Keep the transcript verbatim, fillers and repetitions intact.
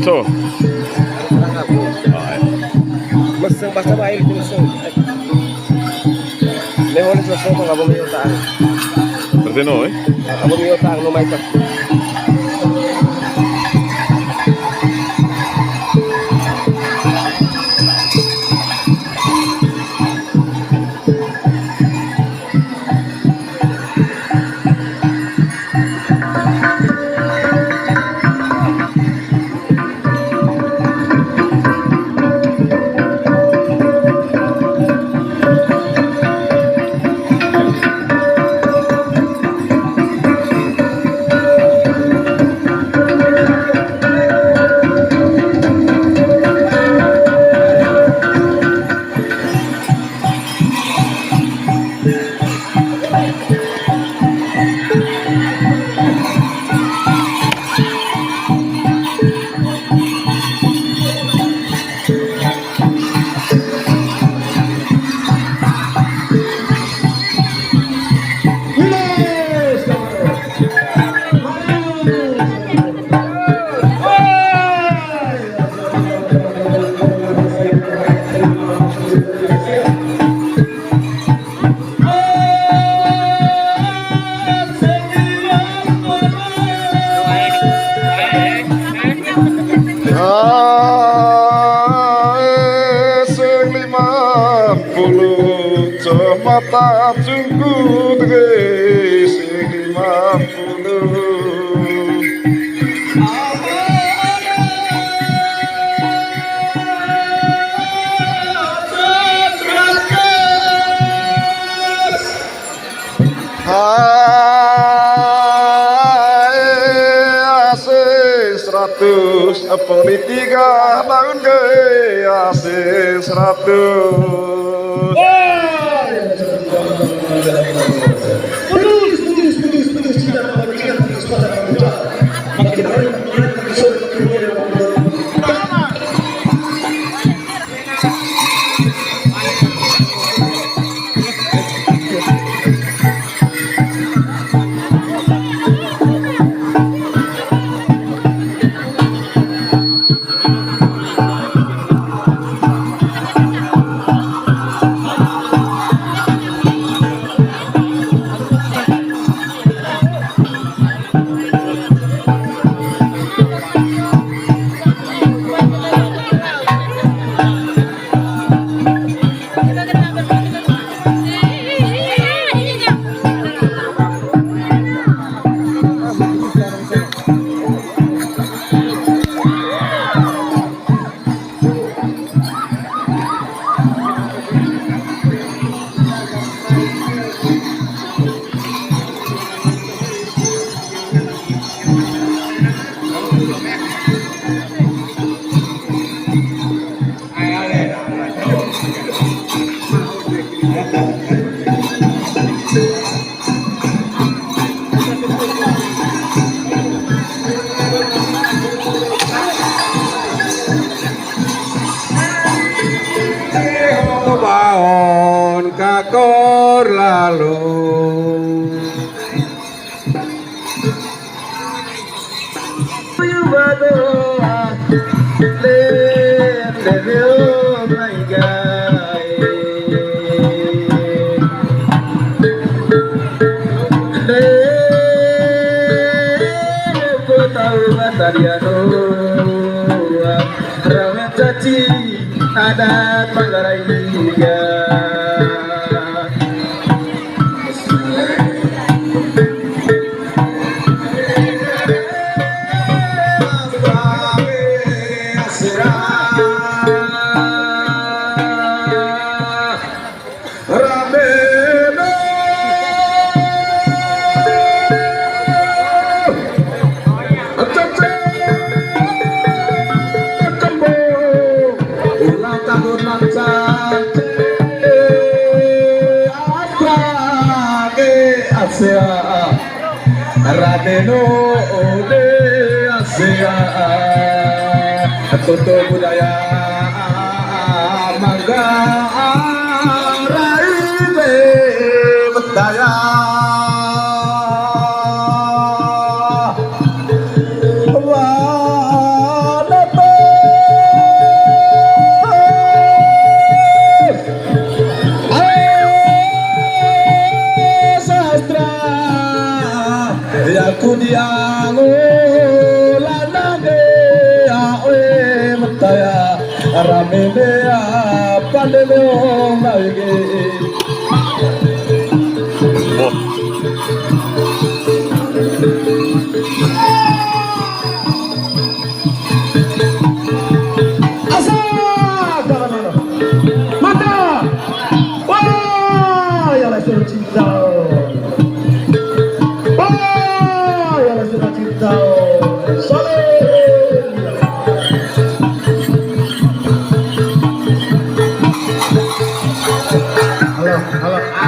Tuh. Meseng bahasa baik itu meseng. Lehon sesuatu nggak mau miotaan. Berarti no, eh? Nggak mau miotaan, no, Michael. Ae, sing lima puluh, cemata cungku dege, sing lima puluh. Hai, asing seratus, politika bangun ge, asing seratus. Baon kakor lalu. Adat Manggarai tiga. Asia, Radeno de Asia, Toto Budaya Mangga Rai de Betaya. Wanape sastra ya kudiango lanage awe metaya rame bea pandemeo maige. Asa, kawan-kawan. Mantap. Wah, ya lah, saya cinta.